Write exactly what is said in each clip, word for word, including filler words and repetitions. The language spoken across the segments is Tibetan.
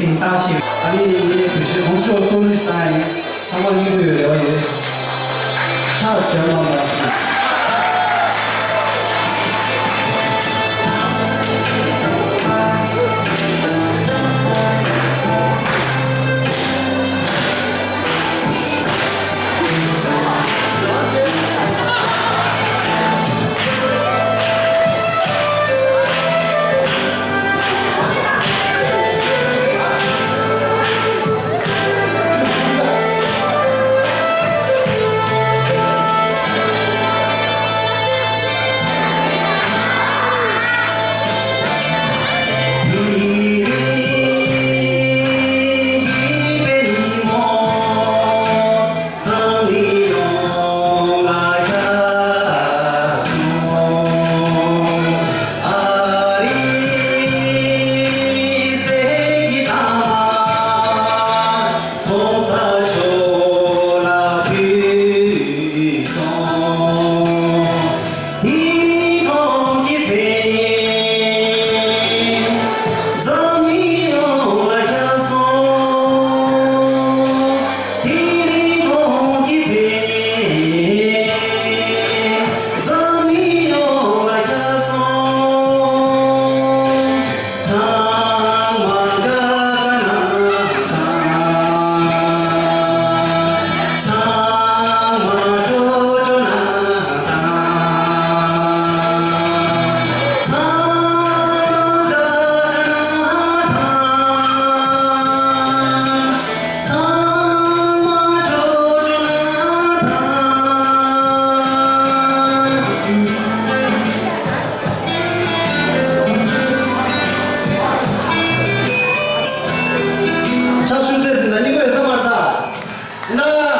ཞིག་བཏང་ཞིག་ཨ་ནི་ངས་དུས་ཚོད་དགོངས་ཞུ་བཀོད་ལུགས་བཏང་ཡིན། ཚང་མ་སྙིང་པོ་ཡོད་རེ་བ་ཡོད། ཕྱག་ཞབས་ལ་མ། ཕྱག་ཤུལ་ཚེ་ཟིན་ན་སྙིང་པོ་ཡོད་ས་མ་རེད་ད། ཡིན་ན།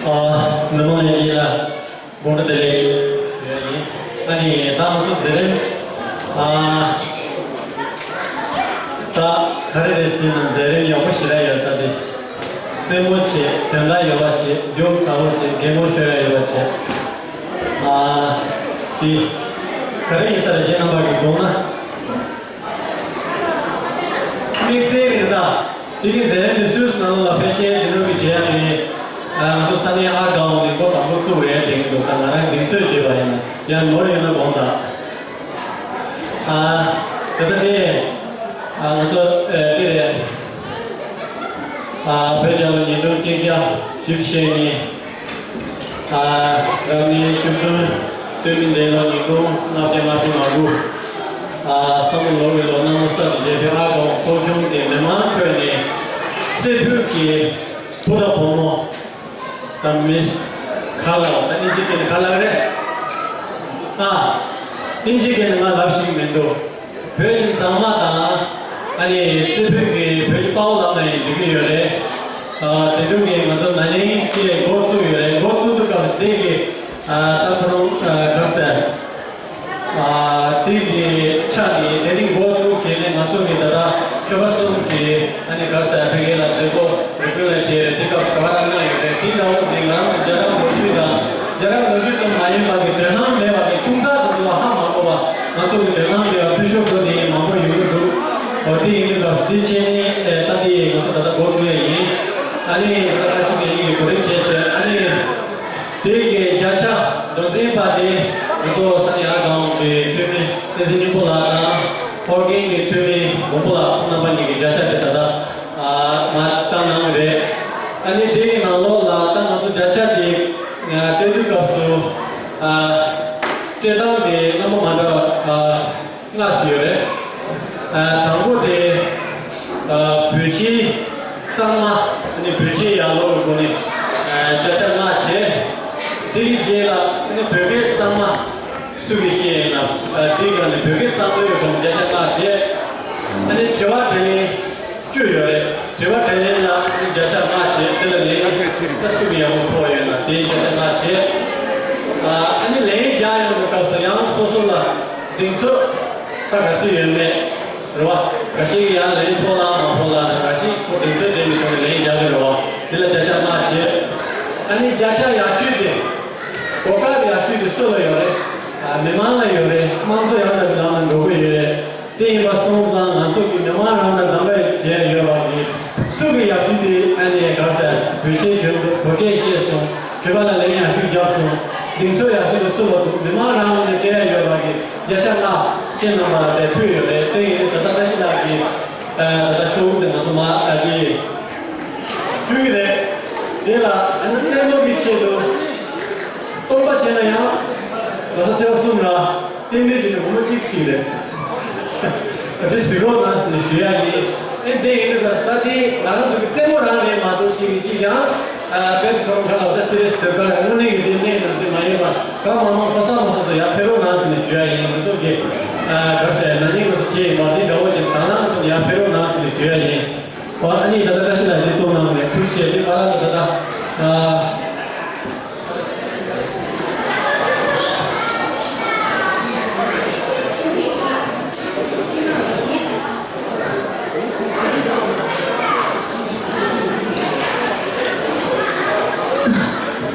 ཨ། མི་མང་ཡིན་གྱི་ལ། དགོངས་དག་བདེ་ལེགས་ཞུ་ཡ་ཡིན། ཨ་ནི་ད་ང་ཚོ་མཛད་རིམ། ཨ། ད་ག་རེ་རེད་ཟེར་ན་མཛད་རིམ་ཡག་པོ་ཞེ་དྲག་ཡོད་ད་དེ། རྩེད་མོ་བྱེད། དོན་དག་ཡོད་པ་བྱེད། མགྱོགས་ཚ་བོ་བྱེད། གད་མོ་ཤོར་ཡ་ཡོད་པ་བྱེད། ཨ། དེ་ག་རེ་ཡིན་ས་རེད་ཁྱེད་རྣམ་པ་གི་དགོངས་ན། དམིགས་བསལ་རེད་ད། དེ་གི་མཛད་རིམ་འདི་སུད་སི་ནང་ལོགས་ལ་ཕལ་ཆེར་དེ་འདྲ་གི་བྱེད་ཡ་མེད། ང་ཚོ་ས་གནས་ཨ་དགའ་བོ་ནས་འགོ་དང་པོ་བཙུགས་རེད་དྲན་གྱི་འདུག་ད་ང་རང་གདེང་ཚོད་བྱས་པ་ཡིན་ན་ཡང་ནོར་ཡོད་ན་དགོངས་དག་ཨ། ད་ལྟ་དེ། ཨ། ང་ཚོ་ཨེ་དེ་རེད། ཨ། བོད་རྒྱལ་ལོ་ཉིས་སྟོང་གཅིག་བརྒྱ་བཞི་བཅུ་ཞེ་གཉིས། ཨ། རབ་གནས་བཅུ་བདུན། སྟོད་མི་འདས་ལོ་ཉིས་སྟོང་ལྔ་བརྒྱ་ལྔ་བཅུ་ང་དགུ། ཨ། བསམ་བློ་ལོ་བའི་ལོ་ནང་ལོ་གསར་དུ་བཞད་པའི་ཨ་དགའ་བོ་ཚོགས་ཆུང་གི་མི་མང་ཁྲོད་ནས་སེ་ཕུད་ཀྱི་བུ་དང་བུ་མོ་དང་མི་ག་ལ་བ་དང་ཨིན་ ག་ལ་རེད། ཨ། ཨིན་ཇི་སྐད་ནས་ང་ལབ་ཤེས་ཀྱི་མི་འདུག་བོད་ཀྱི་མཛངས་མ་དང་། ཨ་ནི་རྩེ་ཕུད་ཀྱི་བོད་ཀྱི་དཔའ་བོ་ལབ་ན་ཡང་འགྲིག་གི་ཡོད་རེད། ཨ། དེ་འདྲ་གི་ང་ཚོ་ན་ནིང་ཅིག་འགོ་བཙུགས་ཡོད་རེད། འགོ་བཙུགས་དུས་སྐབས་དེ་གི། ཨ། ད་ཁོ་རང་། ཨ། ག་རེ་ཟེར། ཨ། དེ་གི་ཆ་ནས་དེ་རིང་འགོ་བཙུགས་བྱས་ནས་ང་ཚོ་གི་ད་ལྟ་ཆོལ་ཁ་གསུམ་གྱི། ཨ་ནི་ག་རེ་ཟེར། ཕ་གི་ལ་མཛད་སྒོ་རེ་སྐུལ་ལ་བྱས་རེད། དེ་སྐབས་ག་བ་རང་གནང་ཡོད་རེད། དེ་འདྲ་བོ་དེ་ང་རང་ཚོ་རྒྱལ་རབས་ལོ་རྒྱུས་དང་། རྒྱལ་རབས་ལོ་རྒྱུས་ཙམ་མ་ཡིན་པ་གི་དོན་སྣང་མེད་པ་གི། ཆུང་ཙག་ཙམ་དུ་ལ་ཧ་མ་གོ་བ། ང་ཚོ་གི་དོན་སྣང་མེད་པ་འཐུས་ཤོར་འགྲོ་དེ་མང་པོ་ཡོང་གི་འདུག་འོ། དེ་ཡིན་དུས་སྐབས་དེ་བྱས་ནས། ཨེ། ད་དེ་ང་ཚོ་ད་ལྟ་འགོ་བཙུགས་ཡས་ཡིན། ཨ་ནི་ད་ལྟ་ཞིག་ནས་ཡིན་གི་གོ་རིམ་བྱས་བྱས། ཨ་ནི། དེ་གའི་བརྒྱ་ཆ་མདོ་འཛིན་པ་དེ་ང་ཚོ་ས་གནས་ཨར་སྒོར་གྱི་འཐུས་མི་བསྟན་འཛིན་སྙིང་པོ་ལགས་དང་། ཨོ་རྒྱན་གྱི་འཐུས་མི་མགོན་པོ་ལགས། ཁོང་རྣམ་པ་གཉིས་ཀྱི་བརྒྱ་ཆ་དེ་ད་ལྟ། ཨ། ང་བཏང་གནང་རེད། ཨ་ནི་དེའི་ནང་ལོགས་ལ་ད་ང་ཚོ་བརྒྱ་ཆ་དེ། ཨ། སྤྲད་དུས་སྐབས་སུ། ཨ། སྤྲད་སྟངས་དེ་རྣམ་པ་མ་འདྲ་བ། ཨ། ལྔ་ཞིག་ཡོད་རེད། ཨ། དང་པོ་དེ། ཨ། བོད་ཆས་གཙང་མ། ཨ་ནི་བོད་ཆས་ཡར་ལོངས་ཀྱི་སྒོ་ནས། ཨ། བརྒྱ་ཆ་ལྔ་བྱས། དེ་གི་རྗེས་ལ། ཨ་ནི་བོད་སྐད་གཙང་མ་སུ་གིས་ཤེས་ཡིན་ན། ཨ། དེའི་སྒང་ནས་བོད་སྐད་གཙང་མའི་སྒང་བརྒྱ་ཆ་ལྔ་བྱས། ཨ་ནི་དྲི་བ་དྲིས་ལན་བཅུ་ཡོད་རེད། དྲི་བ་དྲིས་ལན་ལ་བརྒྱ་ཆ་ལྔ་བྱས། དེ་ལ་ལན་ད་སུ་གི་ཡག་པོ་ཕོག་ཡོད་ན་དེ་བརྒྱ་ཆ་ལྔ་བྱས། ཨ། ཨ་ནི་ལན་རྒྱག་ཡོང་དུས་སྐབས་སུ་ཡང་སོ་སོ་ལ་གདེང་ཚོད་ད་ག་ཚོད་ཡོད་མེད་རེད་བ། འགའ་ཞིག་ཡང་ལན་ཕོག་ལ་མ་ཕོག་ལ་དང་། འགའ་ཞིག་ཁོ་གདེང་ཚོད་ལྡན་པའི་ཐོག་ནས་ལན་རྒྱག་གི་རེད་བ། དེ་ལ་བརྒྱ་ཆ་ལྔ་བྱས། ཨ་ནི་བརྒྱ་ཆ་ཡག་ཤོས་དེ། གོ་སྐབས་ཡག་ཤོས་དེ་སུ་ལ་ཡོད་རེད། ཨ། མི་མང་ལ་ཡོད་རེད། དམངས་གཙོ་ཡང་དང་ལམ་ལ་འགྲོ་གི་ཡོད་རེད། དེ་ཡིན་པ་སོང་ཙང་ང་ཚོ་གི་མི་མང་རང་དང་འདམ་པའི་བྱས་ཡོད་པ་གི་སུ་གི་ཡག་ཤོས་དེ། ཨ་ནི་ག་རེ་ཟེར། བོད་ཆས་གྱོན་འདུག་བོད་སྐད་ཤེས་སོང་། དྲི་བ་ལ་ལན་ཡག་ཤོས་བརྒྱབ་སོང་། གདེང་ཚོད་ཡག་ཤོས་དེ་སུ་ལ་འདུག་མི་མང་རང་ནས་སྤྲད་ཡག་ཡོད་པ་གི་བརྒྱ་ཆ་ལྔ་ཁྱེད་རྣམ་པ་ལ་དེ་ཕུལ་ཡོད་རེད། དེ་ཡིན་དུས་ད་ལྟ་བཀྲ་ཤིས་ལགས་ཀྱིས། ཨ། ད་ལྟ་ཤོག་བུ་དེ་ང་ཚོ་མ། ཨ། དེ་བསྐྱུར་གི་རེད། དེ་ལ། ཨ་ནི་བཙན་པོ་གི་ཆེད་དུ་སྟོང་པ་བྱས་ན་ཡང་ལོ་གསར་ཚེས་པ་གསུམ་ར། བསྟན་པའི་དུས་ནས་སྒོར་མོ་གཅིག་ཅིག་རེད། དེ་གཟིགས་རོགས་གནང་ཟེར་ནས་ཞུ་ཡ་ཡིན། ཨེ། དེ་ཡིན་དུས་ད་ལྟ་དེ་ང་རང་ཚོ་གི་རྩེད་མོ་རང་རེད་མ་གཏོགས་གཅིག་གིས་གཅིག་ཡང་། ཨ། དཔེ་ཁོ་རང་ཁ་ལ་ད་སི་རི་ཡས་དེ་ག་རེ་དངོས་གནས་ཀྱི་དེ་གནས་དང་དེ་མ་ཡིན་པ་གང་མང་མང་ཕོ་གསར་མང་ཚོགས་ཚོ་ཡར་ཕེབས་རོགས་གནང་ཟེར་ནས་ཞུ་ཡ་ཡིན། ང་ཚོ་གི། ཨ། ག་རེ་ཟེར། ན་ནིང་ང་ཚོ་བྱས་ཡིན་པ་དེ་འདྲ་བོ་ཅིག་དང་བླངས་ཐོག་ནས་ཡར་ཕེབས་རོགས་གནང་ཟེར་ནས་ཞུ་ཡ་ཡིན། ཨ་ནི་ད་ལྟ་བཀྲ་ཤིས་ལགས་འདི་གཏོང་གནང་ནས་ཐུགས་རྗེ་ཆེ། དེ་བར་ལ་ད་ལྟ། ཨ།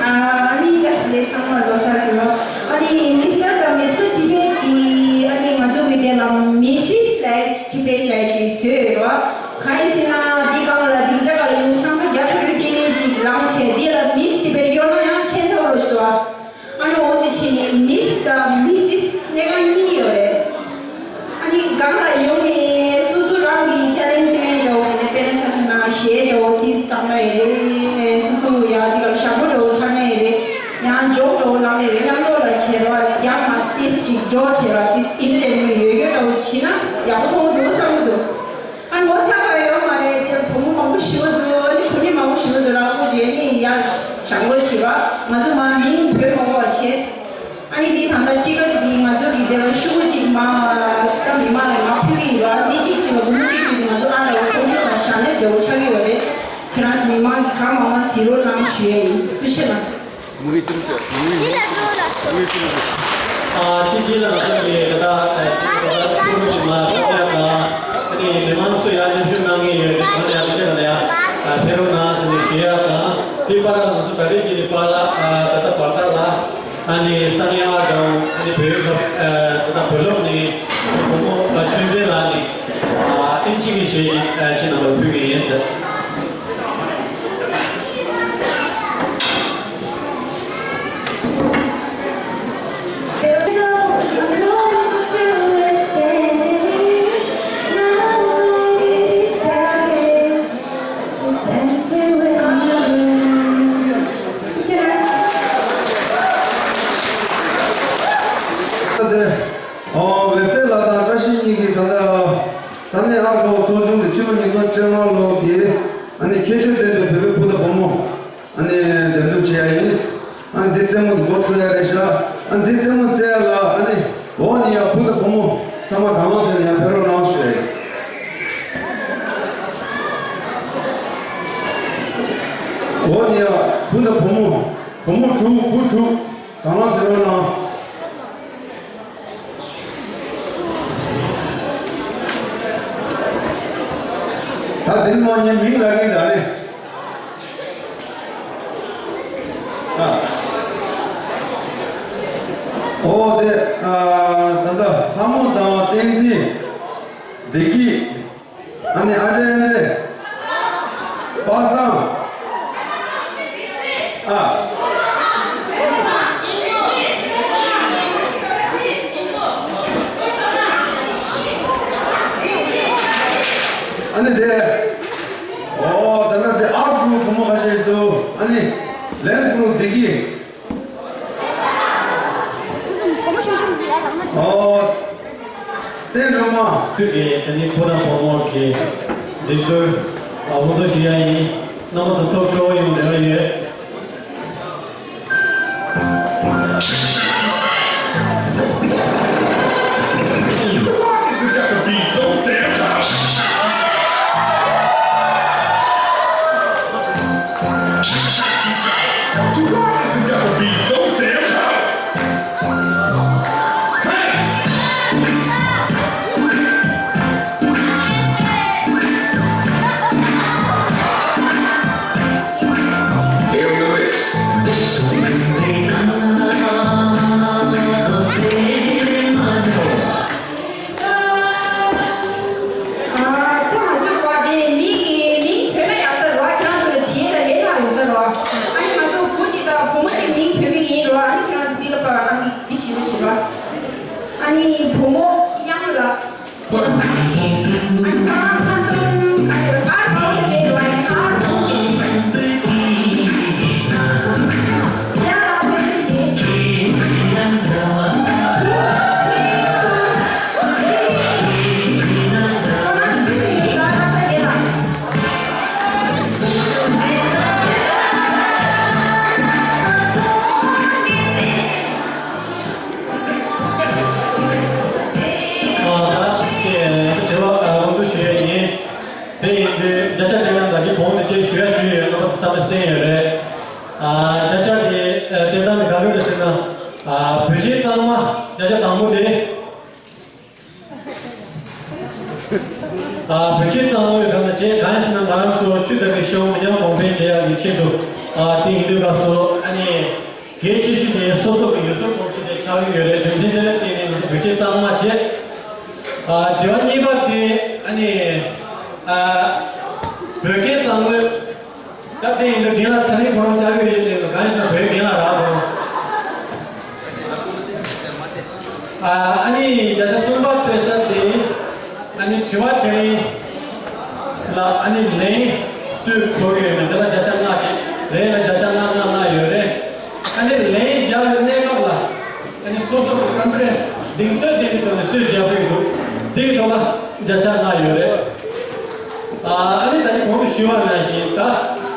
ཨ་ནི་བཀྲ་ཤིས་བདེ་ལེགས། ཚང་མ་ལོ་གསར་གྱི་ལོ། ཨ་ནི་མི་སི་ཊར་དང་མི་སི་ཊར་ཊི་བེཊ་གི། ཨ་ནི་ང་ཚོ་གི་དེ་ལ་མི་སིས་ལབ་ཊི་བེཊ་ལབ་ཅིག་བཟོས་ཡོད་རེད་བ། གང་ཡིན་ཟེར་ན་འདི་སྒང་ལ་སྡིངས་ཆ་སྒང་ལ་ཡོང་ཆང་ས་རྒྱག་ས་གི་སྐྱེ་དམན་ཅིག་ལངས་བྱས། འདི་ལ་མིས་ཊི་བེཊ་གཡོར་ན་ཡང་ཁྱད་མཚར་པོ་ཞིག་འདུག་བ། ཨ་ནི་འོ་དེ་བྱས་ནས་མིས་དང་མི་སིས་གནས་ཁང་གཉིས་ཡོད་རེད། ཨ་ནི་སྒང་ལ་ཡོང་ནས་སོ་སོ་རང་གི་ཅ་ལན་སྟོན་ཡས་འདྲ་བོ། དེ་ནས་དཔེར་ན་ཆ་བཞག་ན་གཞས་འདྲ་བོ་དེ་བཏང་ན་ཡས་རེད། སོ་སོ་ཡ་དེ་ག་ལ་ཞབས་བྲོ་འདྲ་བོ་འཁྲབ་ན་ཡས་རེད། ཡང་ཇོག་འདྲ་བོ་ལབ་ན་ཡས་རེད། གནམ་ལོགས་ལ་བྱས་རོགས། ཡང་ང་ཏིས་ཞིག་ཇོག་བྱས་རོགས། ཏིས་ཨིན་ཊར་ཊེན་མེན་ཊི་ཡོད་ཡོད་འདྲ་བོ་བྱས་ན་ཡག་པོ་མཐོང་གི་འདུག་བསམ་གི་འདུག་ཨ་ནི་ངོ་ཚ་བ་ཡོད་མ་རེད། དེར་བུ་མོ་མང་པོ་ཞིག་འདུག་ཨ་ནི་བུད་མེད་མང་པོ་ཞིག་འདུག་རང་བུ་རྗེས་ནི་ཡར་བཞག་ལོ་ཞིག་བ། ང་ཚོ་མ་མིང་བོས་མ་གོ་བ་བྱས། ཨ་ནི་འདི་ད་ལྟ་སྤྲི་དཀར་འདི་ང་ཚོ་གི་དེ་ལ་ཤོག་བུ་གཅིག་མ་ད་མི་མང་ལ་ང་ཕུལ་གི་ཡིན་བ། འདི་གཅིག་གཅིག་ལ་སྒོར་མོ་གཅིག་གཅིག་ང་ཚོ་ཨ་ལ་བ་ཚོགས་ཆུང་ལ་བཞག་ན་བདེ་བོ་ཆགས་ཀྱི་ཡོད་རེད། ཁྱེད་རང་ཚོ་མི་མང་གི་གང་མང་མང་གཟིགས་རོགས་གནང་ཞུ་ཡས་ཡིན། ཐུགས་རྗེ་ཆེ་གནང་། མུ་གེ་ཅུང་ཟད། མུ་གེ་ཅུང་ཟད། ཨ། དེ་རྗེས་ལ་ང་ཚོ་གི་ད་ལྟ་ཨ་ཅིག་ད་ལྟ་ཕྲུ་གུ་ཅིག་མ་ཐོབ་ཡག་དང་། ཨ་ནི་མི་མང་ཚོ་ཡར་མཉམ་ཞུགས་གནང་མཁན་ཡོད་དེ་གང་ཡག་དེ་ལ་ཡ་ཨ་ཕེབས་རོགས་གནང་ཟེར་ནས་ཞུ་ཡག་དང་། དེ་བར་ལ་ང་ཚོ་ད་རེས་ཀྱི་ནི་པཱ་ལགས། ཨ། ད་ལྟ་བར་ཐག་ལ་ཨ་ནི་ས་གནས་ཨར་སྒོར་ཨ་ནི་བོད་ཡིག་ཨ་ད་ལྟ་བོད་སློབ་ནས་བུ་མོ་ཨ་ཆོས་འཛིན་ལགས་ནས་ཨ་ཨིན་ཇི་གི་གཞས་ཅིག་ཨ་ཁྱེད་རྣམ་པར་ཕུལ་གི་ཡིན་ཟེར། ཨོ། འོད་ཟེར་ལགས་དང་བཀྲ་ཤིས་གཉིས་ཀྱིས་ད་ལྟ་ས་གནས་ཨར་སྒོར་ཚོགས་ཆུང་གི་ཕྱི་ལོ་ཉིས་སྟོང་བཅོ་ལྔ་ལོ་གི་ཨ་ནི་ཁྱད་ཆོས་ལྡན་པའི་བོད་པའི་བུ་དང་བུ་མོ་ཨ་ནི་འདེམས་སྒྲུག་བྱས་ཡ་ཡིན། ཨ་ནི་འདི་ རྩེད་མོ་འགོ་ཚུགས་ཡ་རེད་ཤག་ཨ་འདི་རྩེད་མོ་རྩེ་ཡ་ལ་ཨ་ནི་འོག་ནས་ཡ་བུ་དང་བུ་མོ་ཚང་མ་དང་བླངས་བྱས་ནས་ཡ་ཕེབས་རོགས་གནང་ཞུ་ཡ་ཡིན། འོག་ནས་ཡ་བུ་དང་བུ་མོ་བུ་མོ་དྲུག་བུ་དྲུག་དང་བླངས་བྱེད་རོགས་གནང་། ད་དེ་མ་ཉན་མིང་ལ་གིན་ད་ནི། ཨ། ཨོ་དེ་ཨ་ད་ལྟ་ལྷ་མོ་དང་བསྟན་འཛིན། བདེ་སྐྱིད། ཨ་ནི་ཨ་ཅེ་ཨ་ཅེ། པ་སངས། ཨ། ཨ་ནི་དེ། ཨོ་ད་ལྟ་དེ་ཨར་གུ་རུ་བུ་མོ་ཁ་ཤས་འདུག་ཨ་ནི་ལེན་གུ་རུ་བདེ་སྐྱིད། ཨོ། བསྟན་སྒྲོལ་མ། དུས་ཀྱི་ཨ་ནི་བུ་དང་བུ་མོ་གི་འགྲན་བསྡུར་ཨ་ཧུར་ཐག་ཞུ་ཡ་ཡིན། རྣམ་པ་ཚོ་ཐུགས་སྤྲོ་བོ་ཡོང་རེ་བ་ཡོད། ཨ། ཁོ་ང་ཚོའི་བར་དེ་མིང་གི་མིང་བོས་ན་ཡག་ས་རེད་བ། ཁྱེད་རང་ཚོ་ལ་བྲིས་ན་ལས་སླ་ཡོང་ས་རེད་བ། ཨ་ནི་ང་ཚོ་བུ་གཅིག་དང་བུ་མོ་གཅིག་མིང་བོས་ཀྱི་ཡིན་རེད་བ། ཨ་ནི་ཁྱེད་རང་ཚོ་འདི་ལ་ཕར་ཨ་ནི་འདི་བྱེད་རོགས་བྱེད་རོགས། ཨ་ནི་བུ་མོ་གཡང་ལ། ཨ་ནི་ཁ་ཁ་ཏོན་ཨ་ནི་ཨར་མིང་ལ་ཡིན་རེད་བ། ཨ་ནི་ཨར་མིང་ལ་ཡིན། ཡང་ལ་ཕེབས་བྱེད། ཨ། ད་དྲི་བ་ཨ་ང་ཚོ་ཞུ་ཡས་ཡིན། དེ་ཡིན་དུས་བརྒྱ་ཆ་སྤྲད་ན་ད་གི་གོང་དུ་ཁྱེད་ཞུ་ཡ་ཞུས་ཡོད། རྣམ་པ་ཚོ་ཚང་མས་གསན་ཡོད་རེད། ཨ། བརྒྱ་ཆ་དེ་ཨ་སྤྲད་སྟངས་དེ་ག་འདྲ་རེད་ཟེར་ན། ཨ། བོད་ཆས་གཙང་མ་བརྒྱ་ཆ་དང་པོ་དེ། ཨ། བོད་ཆས་གཙང་མའི་སྒང་ལ་བྱས་གང་ཡིན་ཟེར་ན། ང་རང་ཚོ་ཆུ་དང་གི་ཤོང་མི་ཉམས་གོང་འཕེལ་བྱེད་ཡག་གི་ཆེད་དུ། ཨ། དེ་ཡིན་དུས་སྐབས་སུ་ཨ་ནི་གལ་ཆེ་ཤོས་དེ་སོ་སོ་གི་ཡུལ་སྲོལ་གོམས་གཤིས་དེ་ཆགས་ཀྱི་ཡོད་རེད། དོན་ཚན་དེ་ལ་བརྟེན་ནས་ང་ཚོ་བོད་ཆས་གཙང་མ་བྱས། ཨ། དྲི་བ་གཉིས་པ་དེ་ཨ་ནི། ཨ། བོད་སྐད་གཙང་མ། ད་དེ་ཡིན་དུས་རྒན་ལགས་ཚ་ནི་ཁོ་རང་ལྕགས་ཡོད་ཡོད་དེ་གང་ཡིན་ཟེར་ན་བོད་རྒན་ལགས་རག་འགྲོ། ཨ་ནི་བརྒྱ་ཆ་གསུམ་པ་སྤྲད་ས་དེ་ཨ་ནི་དྲི་བ་དྲིས་ལན་ལ་ཨ་ནི་ལན་སུས་འཁོར་ཡོད་མེད་དེ་ལ་བརྒྱ་ཆ་ལྔ་བྱས། ལན་ལ་བརྒྱ་ཆ་ལྔ་ལྔ་ལྔ་ཡོད་རེད། ཨ་ནི་ལན་རྒྱག་པའི་གནས་སྐབས་ལ། ཨ་ནི་སོ་སོ་གི་ཀོན་ཕི་ཌེན་སི་གདེང་ཚོད་ལྡན་པའི་ཐོག་ནས་སུས་རྒྱག་གི་འདུག་དེའི་ཐོག་ལ་བརྒྱ་ཆ་ལྔ་ཡོད་རེད། ཨ་ནི་ད་ནི་གོང་དུ་ཞུས་པ་ནང་བཞིན། ད་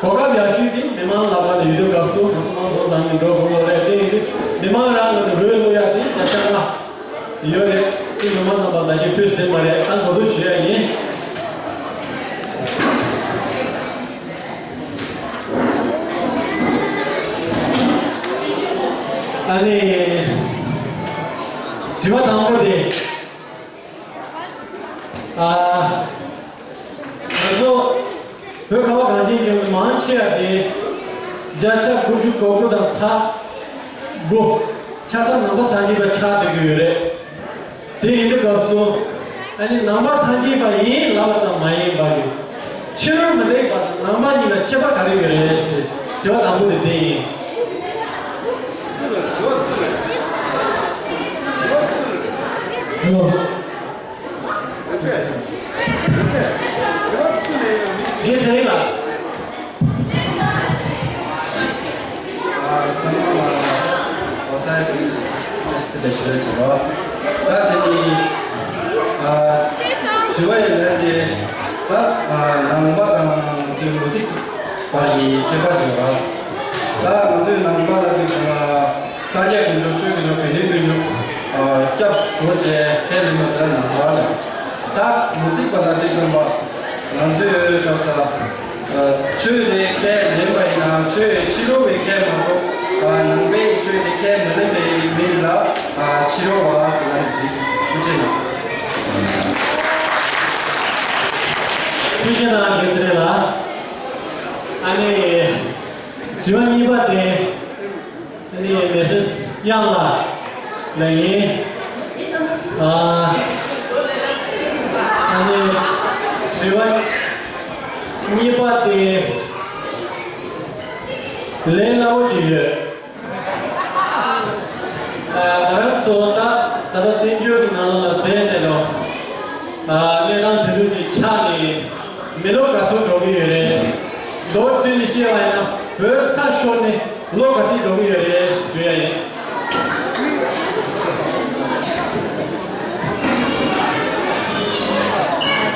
གོ་སྐབས་ཡག་ཤོས་དེ་མི་མང་ལག་པ་ལ་ཡོད་དུས་སྐབས་སུ་ང་ཚོ་མང་ཚོགས་ལ་ནི་འགྲོ་དགོས་ལོ་རེད། དེ་ཡིན་དུས་མི་མང་རང་ལ་ནི་འགྲོ་ཡ་ལོ་ཡ་དེ་བརྒྱ་ཆ་ལྔ་ཡོད་རེད། དེ་མི་མང་རྣམ་པ་ལ་ཡི་ཕུལ་ཟིན་པ་རེད། ད་གོ་ཐོས་ཞུ་ཡ་ཡིན། ཨ་ནི། དྲི་བ་དང་པོ་དེ། ཨ། ང་ཚོ་བོད་ཁ་བ་གངས་ཅན་ལྗོངས་ཀྱི་མང་ཆེ་བ་དེ་བརྒྱ་ཆ་དགུ་བཅུ་གོ་དགུ་དང་ཚེག་དགུ་ཆ་ཚང་ནང་པ་སངས་རྒྱས་པ་ཆགས་བསྡད་ཀྱི་ཡོད་རེད། དེ་ཡིན་དུས་སྐབས་སུ་ཨ་ནི་ནང་པ་སངས་རྒྱས་པ་ཡིན་ལབ་པ་ཙམ་མ་ཡིན་པ་གི་ཕྱི་རོལ་མུ་སྟེགས་པ་དང་ནང་པ་གཉིས་ལ་ཁྱད་པར་ག་རེ་ཡོད་རེད་ཟེར་དྲི་བ་དང་པོ་དེ་དེ་ཡིན། ངས་ཟེར་ཡིན་ལ། ཨ། ཚང་མ་ལ་ཨོ་སའི་ཚང་མ་ལ་དེ་འདྲ་ཞུ་རྒྱུ་ཡོད། ད་དེ་ནི་ཨ་དྲི་བ་ཡི་ལན་དེ་ད་ཨ་ནང་པ་དང་ཚུལ་མུ་སྟེགས་པ་ཡི་ཁྱད་པར་ཡོད་ར། ད་ང་ཚོའི་ནང་པ་ལ་དེ་ཚོ་ལ་སངས་རྒྱས་དཀོན་མཆོག་ཆོས་ཀྱི་འཁོར་ལོ་བོད་དོན་དཀོན་མཆོག་སྐྱབས་སུ་འགྲོ་བྱས་ཁས་ལེན་པ་དེ་ལ་ནང་པ་ལ། ད་མུ་སྟེགས་པ་དང་དེ་ཚོ་ལ་ང་ཚོའི་ག་ས་ཆོས་དེ་ཁས་ལེན་པ་ཡིན་ན་ཆོས་ཕྱི་རོལ་བའི་ཁས་མ་གཏོགས་ནང་པའི་ཆོས་དེ་ཁས་མི་ལེན་པའི་མི་ལ་ཕྱི་རོལ་བ་ཟེར་བ་ནི་རེད། ཐུགས་རྗེ་གནང་། ཐུགས་རྗེ་གནང་། དགེ་ཚུལ་ལགས། ཨ་ནི། དྲི་བ་གཉིས་པ་དེ། ཨ་ནི་མི་སེར་དབྱངས་ལགས་ལ་ཡིན། ཨ་ནི་དྲི་བ་གཉིས་པ་དེ་ལས་སླ་བོ་ཅིག་ཡོད། ང་རང་ཚོ་ད་ད་ལྟ་བཙན་བྱོལ་གྱི་ནང་ལ་བསྡད་ནས་ལོ། གནས་སྟངས་དེ་འདྲ་ཅིག་ཆགས་ནས་མི་ལོ་ག་ཚོད་འགྲོ་གི་ཡོད་རེད། མདོར་བསྡུས་ནས་བཤད་པ་ཡིན་ན་བོད་ས་ཤོར་ནས་ལོ་ག་ཚོད་འགྲོ་གི་ཡོད་རེད་ཞུ་ཡ་ཡིན།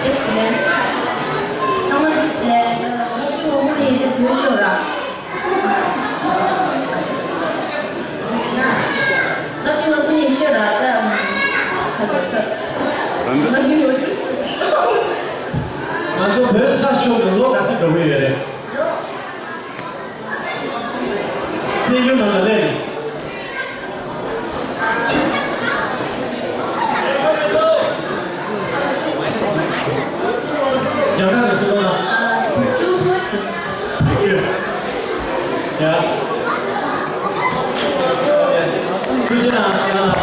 ཅི་ཞིག་ལས། ཚང་མ་ཅི་ཞིག་ལས། ང་ཚོ་ཆུ་བོ་ཧུ་ལི་དེ་བོད་ཤོར་ར། ང་ཚོ་བོད་ས་ཤོར་ནས་ལོ་ག་ཚོད་འགྲོ་གི་ཡོད་རེད། བཙན་བྱོལ་ནང་ལ་སླེབས་ནས། རྒྱ་གར་གྱི་སྲིད་དོན་ལ། བཅུ། ཡ། ཐུགས་རྗེ་གནང་། ཡ།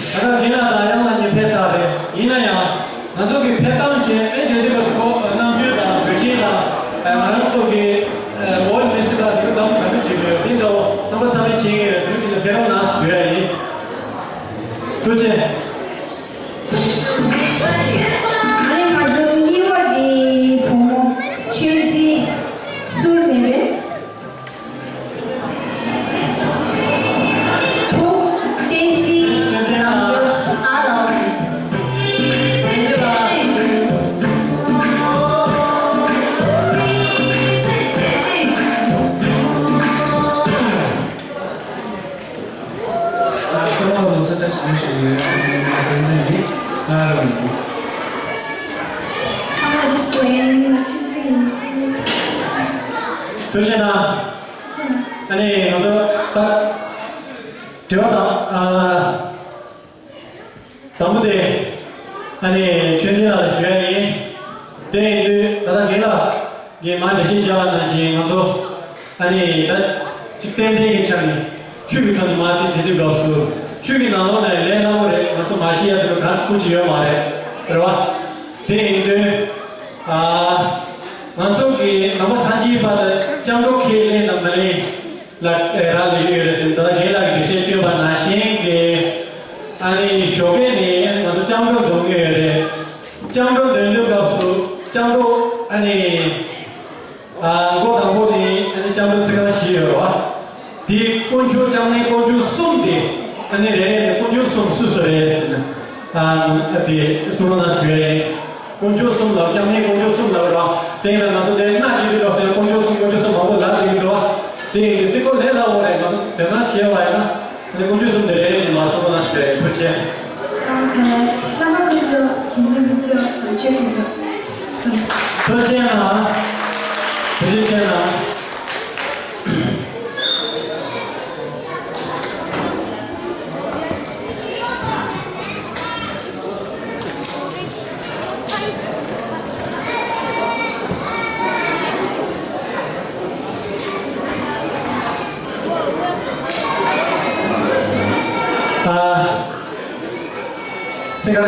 ད་ལྟ་རྒན་ལགས་དང་གཡང་ལགས་གཉིས་ཕེབས་ཚར་རེད། ཡིན་ན་ཡང་། ང་ཚོ་གི་ཕེབས་སྟངས་བྱས་ཨེ་དེ་དུས་སྐབས་ཁོ་རྣམ་དཔྱོད་དང་འགྲུལ་ཆེན་དང་ང་རང་ཚོ་གི་ཝོརལ་མི་སི་དང་དེ་གི་གདམ་ག་དུས་བྱེད་དགོས་དེ་འདྲ་བོ་རྣམ་པ་ཚང་མས་བྱེད་ངེས་རེད། དེ་རིང་འདི་ལ་ཕེབས་རོགས་གནང་ཞུ་ཡ་ཡིན། ཐུགས་རྗེ། ཨ་ནི་ང་ཚོ་གཉིས་པ་དེ་བུ་མོ་ཆོས་འཛིན་ཟུར་ནས་རེད། ཐུགས་རྗེ་གནང་། ཨ་ནི་ང་ཚོ་ད་དྲི་བ་དང་། ཨ། དང་པོ་དེ། ཨ་ནི་ཆོས་འཛིན་ལགས་ལ་ཞུ་ཡ་ཡིན། དེ་ཡིན་དུས་ད་ལྟ་རྒན་ལགས་ཀྱིས་མར་འགྲེལ་བཤད་བྱས་པ་ནང་བཞིན་ང་ཚོ། ཨ་ནི་ད་ཅིག་ཏན་ཏན་གྱི་ཆ་ནས་ཆོས་ཀྱི་ཐོག་ནས་མར་དེ་བྱེད་དུས་སྐབས་སུ་ཆོས་ཀྱི་ནང་ལོགས་ནས་ལས་སླ་པོ་རེད། ང་ཚོ་མ་ཤེས་ཡ་དེ་ཚོ་གང་ཁུལ་གྱི་ཡོད་མ་རེད། རེད་བ། དེ་ཡིན་དུས། ཨ། ང་ཚོ་གི་ནང་པ་སངས་རྒྱས་པ་ལ་སྐྱབས་འགྲོ་ཁས་ལེན་དང་མ་ལེན། ལ་རག་ལས་ཀྱི་ཡོད་རེད་ཟེར། ད་ལྟ་རྒན་ལགས་ཀྱིས་འགྲེལ་བཤད་བསྐྱོན་པ་ནང་བཞིན་གྱི། ཨ་ནི་ཞོགས་ཀས་ནས་ང་ཚོ་སྐྱབས་འགྲོ་འདོན་གྱི་ཡོད་རེད། སྐྱབས་འགྲོ་འདོན་དུས་སྐབས་སུ་སྐྱབས་འགྲོ་ཨ་ནི། ཨ། མགོ་དང་པོ་ནི་ཨ་ནི་སྐྱབས་འགྲོ་ཚིག་རྐང་བཞི་ཡོད་རེད་བ། དེ་དཀོན་མཆོག་སྐྱབས་གནས་དཀོན་མཆོག་གསུམ་དེ་ཨ་ནི་རེ་རེ་ནས་དཀོན་མཆོག་གསུམ་སུ་སུ་རེད་ཟེར་ན། ཨ། དེ་གསུང་རོགས་གནང་ཞུ་ཡ་ཡིན། དཀོན་མཆོག་གསུམ་ལ་སྐྱབས་གནས་དཀོན་མཆོག་གསུམ་ལབ་ར། དེ་ཡིན་ན་ང་ཚོ་དེ་སྔ་ཕྱི་དུས་སྐབས་སུ་ཡང་དཀོན་མཆོག་གསུམ་དཀོན་མཆོག་གསུམ་མང་པོ་ལབ་བསྡད་ཀྱི་འདུག་བ། དེ་ཡིན་དུས་དེ་ཁོ་ལས་སླ་བོ་རེད། ང་ཚོ་དོ་སྣང་བྱས་པ་ཡིན་ན་དེ་དཀོན་མཆོག་གསུམ་དེ་རེ་རེ་ནས་མར་གསུང་རོགས་གནང་ཞུ་ཡ་ཡིན། ཐུགས་རྗེ་ཆེ། བླ་མ་དཀོན་མཆོག་དགེ་འདུན་དཀོན་མཆོག་བྱང་ཆུབ་དཀོན་མཆོག་གསུམ། ཐུགས་རྗེ་ཆེ་གནང་། ཐུགས་རྗེ་ཆེ་གནང་། ཨ། སེང་གེ།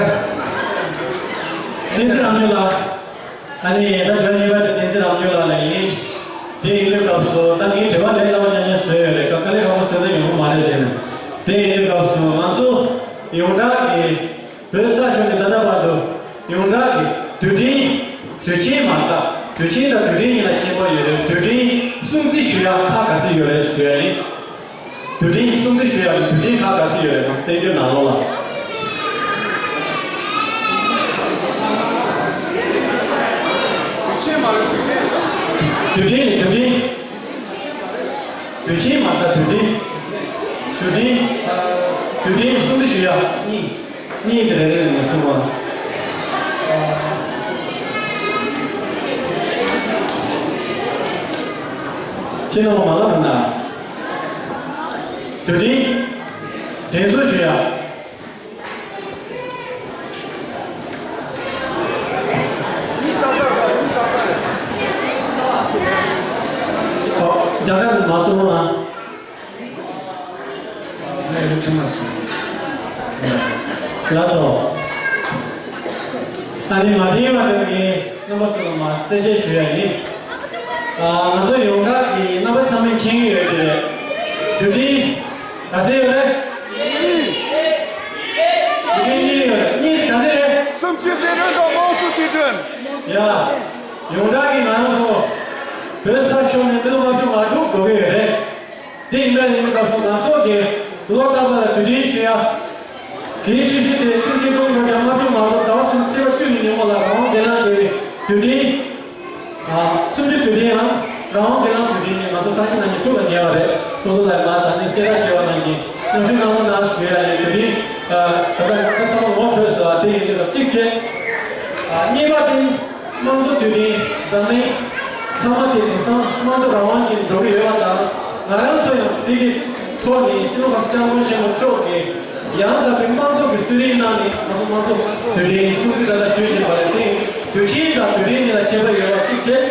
བསྟན་འཛིན་རབ་འབྱམས་ལགས། ཨ་ནི་ད་དྲི་བ་གཉིས་པ་དེ་བསྟན་འཛིན་རབ་འབྱམས་ལགས་ལ་ཡིན། དེ་ཡིན་དུས་སྐབས་སུ་ད་ངའི་དྲི་བ་ལས་སླ་བོ་ཉག་ཉག་བཟོས་ཡོད་རེད། དཀའ་ལས་ཁག་པོ་བཟོས་ན་ཡོང་གི་མ་རེད་དེ། དེ་ཡིན་དུས་སྐབས་སུ་ང་ཚོ་ཡོངས་གྲགས་ཀྱི་བོད་ས་ཤོར་ནས་ད་ལྟ་བར་དུ་ ཡོངས་གྲགས་ཀྱི་དུས་དྲན། དུས་ཆེན་མ་རེད། དུས་ཆེན་དང་དུས་དྲན་གཉིས་ལ་ཁྱད་པར་ཡོད་རེད། དུས་དྲན་སྲུང་བརྩི་ཞུ་ཡག་ཁག་ག་ཚོད་ཡོད་རེད་ཞུ་ཡག་ཡིན། དུས་དྲན་སྲུང་བརྩི་ཞུ་ཡག་གི་དུས་དྲན་ཁག་ག་ཚོད་ཡོད་རེད། ང་ཚོ་བསྟན་བཅོས་ནང་ལོགས་ལ། དུས་དྲན་ནི་དུས་དྲན། དུས་ཆེན་མ་རེད། དུས་དྲན། དུས་དྲན། དུས་དྲན་སྲུང་བརྩི་ཞུ་ཡག་གཉིས། གཉིས་དེ་རེ་རེ་ནས་གསུངས་པ། ཁྱེད་རྣམ་པ་མ་ལབ་རུང་ན། དུས་དྲན། དྲན་གསོ་ཞུ་ཡག། ཨོ། རྒྱ་གར་དུ་མ་སོང་ན། ལགས་སོ། ཨ་ནི་མ་དྲན་པ་དེ་ངས་རྣམ་པ་ཚོ་ལ་མར་གསལ་བཤད་ཞུ་ཡ་ཡིན། ཨ། ང་ཚོ་ཡོངས་གྲགས་ཀྱི་རྣམ་པ་ཚང་མས་མཁྱེན་གྱི་ཡོད་ཀྱི་རེད། དུས་དྲན་ག་ཚོད་ཡོད་རེད། དུས་དྲན་གཉིས་ཡོད་རེད། གཉིས་ག་འདྲ་རེད། སེམས་ཅན་བདེ་དོན་དང་དམངས་གཙོ་བདེ་དོན། ཡ། ཡོངས་གྲགས་ཀྱི་ང་རང་ཚོ་བོད་ས་ཤོར་ནས་མི་ལོ་ལྔ་བཅུ་ང་དྲུག་འགྲོ་གི་ཡོད་རེད། དེ་ཡིན་པ་ཡིན་པའི་སྐབས་སུ་ང་ཚོ་གིས་ལོ་རྟག་པར་ལ་དུས་དྲན་ཞུ་ཡ། དེའི་ཆེད་དུ་དེ་ཀུན་མཁྱེན་ཀྲུང་གོ་རྒྱལ་ལྔ་བཅུ་ང་དྲུག་ཟླ་བ་གསུམ་ཚེས་པ་བཅུ་ཡི་ཉིན་མོ་ལ་རང་དབང་སྡེ་གླིང་ཟེར་བའི་དུས་དྲན། ཨ། གསུམ་བཅུའི་དུས་དྲན་ཡང་རང་དབང་སྡེ་གླིང་དུས་དྲན་ནི་ང་ཚོ་སང་ཉིན་གནངས་ཉིན་ཐུགས་ལ་ཉར་བ་རེད། སོ་སོ་ལ་མ་ད་ནི་གསལ་བསྒྲགས་བྱས་པ་ནང་བཞིན་ཉམས་ཞིབ་གནང་རོགས་གནང་ཞུ་ཡ་ཡིན། དུས་དྲན། ཨ། ད་ལྟ་ཁ་སང་ངོ་འཕྲོད་སོང་། དེ་ཡིན་དུས་ད་གཅིག་བྱས། ཨ། གཉིས་པ་དེ། དམངས་གཙོ་དུས་དྲན། འཛམ་གླིང་ཚང་མ་དེ་དེང་སང་དམངས་གཙོ་རང་དབང་གིས་འགྲོ་གི་ཡོད་པ་དང་། ང་རང་ཚོ་ཡང་དེ་གི་ཐོག་ནས་སྤྱི་ནོར་གོང་ས་སྐྱབས་མགོན་ཆེན་པོ་མཆོག་གིས་ཡང་དག་པའི་དམངས་གཙོ་གི་གསོལ་རས་གནང་ནས་ང་ཚོ་དམངས་གཙོ་དུས་དྲན་སྲུང་བརྩི་ད་ལྟ་ཞུ་བཞིན་པ་རེད། དེ་དུས་ཆེན་དང་དུས་དྲན་གཉིས་ལ་ཁྱད་པར་ཡོད་པ་གཅིག་བྱས།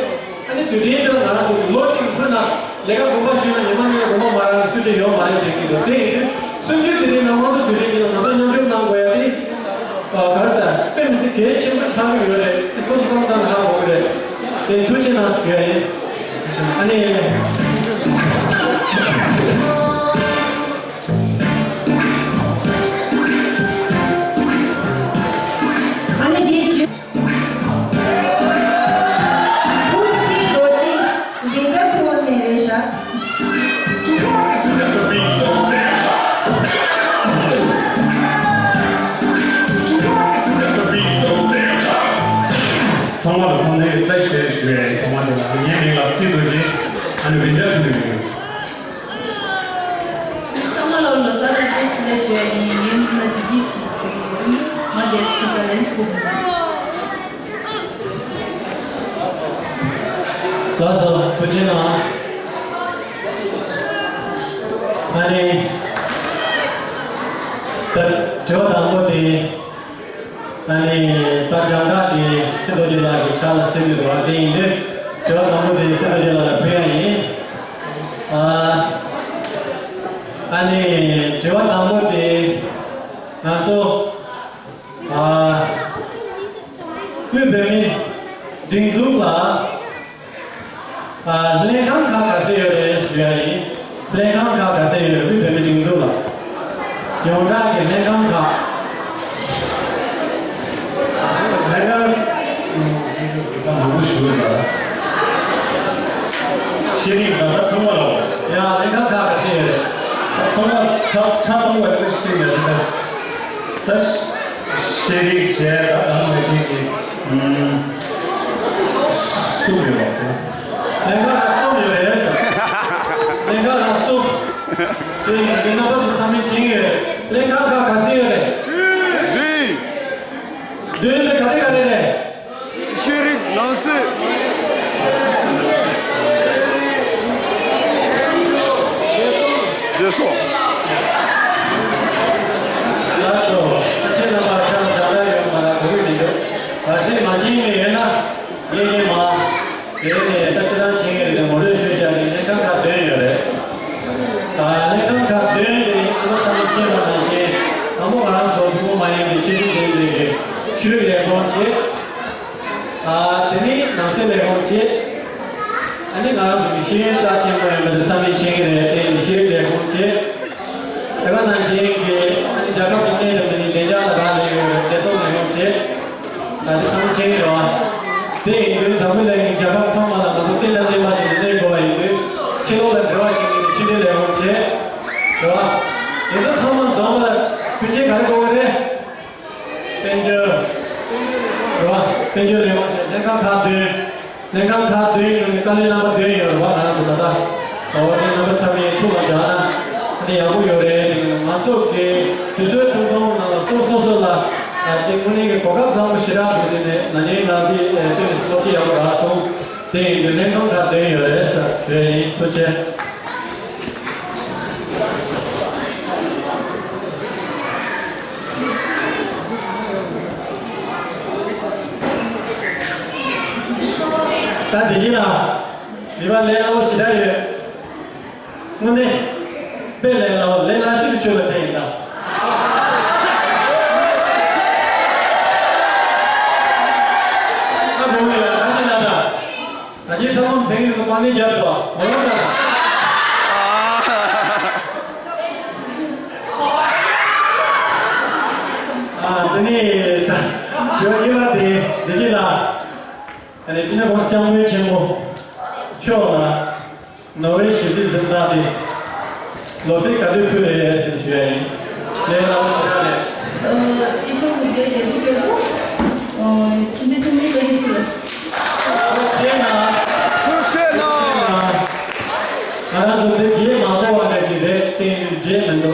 ཨ་ནི་དུས་དྲན་དེ་ལ་ང་རང་ཚོ་གི་ལོ་གཅིག་སྔོན་ལ་ལས་ཀ་དགོངས་པ་ཞུས་ན་ཉི་མ་གཉིས་ལ་དགོངས་པ་མ་རག་ནས་སྲོལ་རྒྱུན་ཡོད་མ་རེད་ཟེར་གྱི་འདུག་དེ་ཡིན་དུས་སྲུང་བརྩི་དུས་དྲན་དང་དམངས་གཙོ་དུས་དྲན་གཉིས་ལ་ང་ཚོ་མཉམ་ཞུགས་གནང་དགོས་ཡ་དེ། ཨ། ག་རེ་ཟེར། དཔེ་མི་སྲིད་གལ་ཆེན་པོ་ཆགས་ཀྱི་ཡོད་རེད། དེ་སོ་སོ་བསམ་བློ་བཏང་ནས་ཧ་གོ་གི་རེད། དེ་ཐུགས་རྗེ་གནང་ཞུ་ཡ་ཡིན། ཨ་ནི། ཨ་ནི་དེའི་བྱུས། ཧུར་བརྩེ་རྡོ་རྗེ་འདི་ག་ཐོར་ནས་རེད་ཤག་ཚང་མ་ལ་འཚམས་འདྲི་བཀྲ་ཤིས་བདེ་ལེགས་ཞུ་ཡ་ཡིན། ཐོག་མ་དེ་ལ་ངའི་མིང་ལ་བརྩེ་རྡོ་རྗེ། ཨ་ནི་བྷིན་དྷ་ཐུན་ནས་ཡིན། ཚང་མ་ལ་ལོ་གསར་ལ་བཀྲ་ཤིས་བདེ་ལེགས་ཞུ་ཡ་ཡིན། ངའི་མིང་ལ་བདེ་སྐྱིད་ཞིག་ཟེར་གྱི་ཡོད། ང་རྒྱལ་སྤྱི་ཁ་ལན་སྐུ། ལགས་སོ། ཐུགས་རྗེ་གནང་། ཨ་ནི། ད་དྲི་བ་དང་པོ་དེ། ཨ་ནི་ད་སྦྱང་བརྡར་དེ་ཚེ་རྡོ་རྗེ་ལགས་ཀྱི་ཕྱག་ལ་གཟིགས་ཡོད་པ་དེ་ཡིན་དུས། དྲི་བ་དང་པོ་དེ་ཚེ་རྡོ་རྗེ་ལགས་ལ་ཕུལ་ཡ་ཡིན། ཨ། ཨ་ནི་དྲི་བ་དང་པོ་དེ་ང་ཚོ། ཨ། དབུས་བོད་མིའི་སྒྲིག་འཛུགས་ལ། ཨ། ལྷན་ཁང་ཁག་ག་ཚོད་ཡོད་རེད་ཞུ་ཡ་ཡིན། ལྷན་ཁང་ཁག་ག་ཚོད་ཡོད་རེད། དབུས་བོད་མིའི་སྒྲིག་འཛུགས་ལ། ཡོངས་གྲགས་ཀྱི་ལྷན་ཁང་ཁག་ལྷན་ཁང་ཁག་མང་པོ་ཞིག་ཡོད་ལ། ཤེས་རིག་ད་ལྟ་ཚང་མ་ལ། ཡ། ལྷན་ཁང་ཁག་ག་ཚོད་ཡོད་རེད། ཚང་མ་ཆ་ཆ་ཚང་བ་ཞིག་ཡོད་རེད། ད། ཤེས་རིག་བྱས། ད་དང་མ་བྱས་ཀྱི། ཨུམ། གསུམ་ཡོད་པ་དེ། ལྷན་ཁང་ལ་གསུམ་ཡོད་རེད། ལྷན་ཁང་ལ་གསུམ། དེ་ཡིན་དུས་རྣམ་པ་ཚོ་ཚང་མས་མཁྱེན་ཡོད་རེད། ལྷན་ཁང་ཁག་ག་ཚོད་ཡོད་རེད། བདུན། བདུན་ནི་ག་རེ་ག་རེ་རེད། ཤེས་རིག་ནང་སྲིད། བདེ་སྲུང་། ལགས་སོ། ཁྱེད་རྣམ་པ་ཆ་ལ་དགའ་དགའ་ཡོད་མ་རེད། གོ་གི་མི་འདུག་གལ་སྲིད་མ་མཁྱེན་མཁན་ཡོད་ན། ངེད་ཀྱིས་མ། དེ་ནས་ད་ཁྱེད་རང་མཁྱེན་གྱི་རེད། ངོ་སྤྲོད་ཞུས་བཞག་ནས་ལྷན་ཁང་ཁག་བདུན་ཡོད་རེད། ད་ལྷན་ཁང་ཁག་བདུན་དེ་ནི་ཁོ་ཚང་མས་མཁྱེན་པ་ནང་བཞིན། དང་པོ་ང་རང་ཚོ་ཐུན་མོང་མ་ཡིན་པའི་ཆེད་སྤྱོད་ལྡན་པའི་ཆོས་རིག་ལས་ཁུངས་བྱས། ཨ། དེ་ནས་ནང་སྲིད་ལས་ཁུངས་བྱས། ཨ་ནི་ང་རང་ཚོ་གི་ཤེས་ཡོན་རྩ་ཆེན་པོ་ཡིན་པ་དེ་ཚང་མས་མཁྱེན་གྱི་རེད། དེ་ནི་ཤེས་རིག་ལས་ཁུངས་བྱས། དེ་ག་ནང་བཞིན་གྱི་ཨ་ནི་རྒྱལ་ཁབ་ཀྱི་གནས་དང་མི་གནས་བདེ་འཇགས་ལ་རག་ལས་ཡོད་རེད། བདེ་སྲུང་ལས་ཁུངས་བྱས། དེ་ཚོ་ཚང་མ་འཛོམས་པ་ལ་མཐུན་རྐྱེན་ག་རེ་དགོས་ཀྱི་རེད། དཔལ་འབྱོར། རེད་བ། དཔལ་འབྱོར་ལས་དབང་ཆེན་ལྷན་ཁང་ཁག་བདུན། ལྷན་ཁང་ཁག་བདུན་ཡོད་ནི་ཀ་ལི་རྣམ་པ་བདུན་ཡོད་རེད་བ། ང་རང་ཚོ་ད་ལྟ་འོ་དེ་རྣམ་པ་ཚང་མས་ཐུགས་ལ་འཇགས་ན་ཨ་ནི་ཡག་པོ་ཡོད་རེད། ང་ཚོ་གི་དུས་ཚོད་ཐུང་ཐུང་ནང་ལ་སོ་སོ་སོ་ལ་ཨ་ཅིག་དངོས་གནས་ཀྱི་གོ་སྐབས་བཟང་པོ་ཞེ་དྲག་བྱུང་དེ་ནས་ན་ནིང་ང་འདི་ཨེ་དཔེ་མི་སྲིད་སློབ་ཁྲིད་ཡག་པོ་རག་སོང་། དེ་ཡིན་དུས་ལྷན་ཁང་ཁག་བདུན་ཡོད་རེད་ཟེར་ཞུ་ཡ་ཡིན། ཐུགས་རྗེ་ཆེ། ད་དེ་རྗེས་ལ་མི་པ་ལས་སླ་བོ་ཞེ་དྲག་ཡོད། དངོས་གནས། དཔེ་ལས་སླ་བོ་ལས་སླ་ཤོས་ཀྱི་ཆོས་ལ་བརྟེན་ཡིན་ད། ད་འགྲོ་བའི་ལ་ད་ཅི་ན་ད། ད་ཅི་ས་མམ་དེང་ཡོད་པ་ནི་རྒྱབ་ཏུ་ངོ་ལོག་ད། ཨ་དེ་ནི་ད་ཡོད་ཡོད་པ་དེ་དེ་ཅི་ལ། ཨ་ནི་དེ་ནི་ཁོང་སྐྱབས་མགོན་ཆེན་པོ་མཆོག་ལ། ནོར་ཝེ་ཞི་བདེ་གཟེངས་རྟགས་དེ་ལོ་ཚིགས་ག་དུས་ཕུལ་རེད་ཟེར་ཞུ་ཡ་ཡིན། ལས་སླ་བོ་ཞེ་དྲག་རེད། ཨ་སྤྱི་ཁྱབ་མི་སྡེ་རྒྱལ་སྤྱི་སྐྱོ་བོ། ཨ་ཕྱི་འབྲེལ་ཚོགས་མི་བཀའ་འགྱུར་ཆེ་བ། ཐུགས་རྗེ་ཆེ་གནང་། ཐུགས་རྗེ་ཆེ་གནང་། ང་རང་ཚོ་འདི་རྗེས་མ་གཏོགས་པ་རེད་ཀྱི་རེད། བསྟན་ཡུལ་རྗེས་མི་འདུག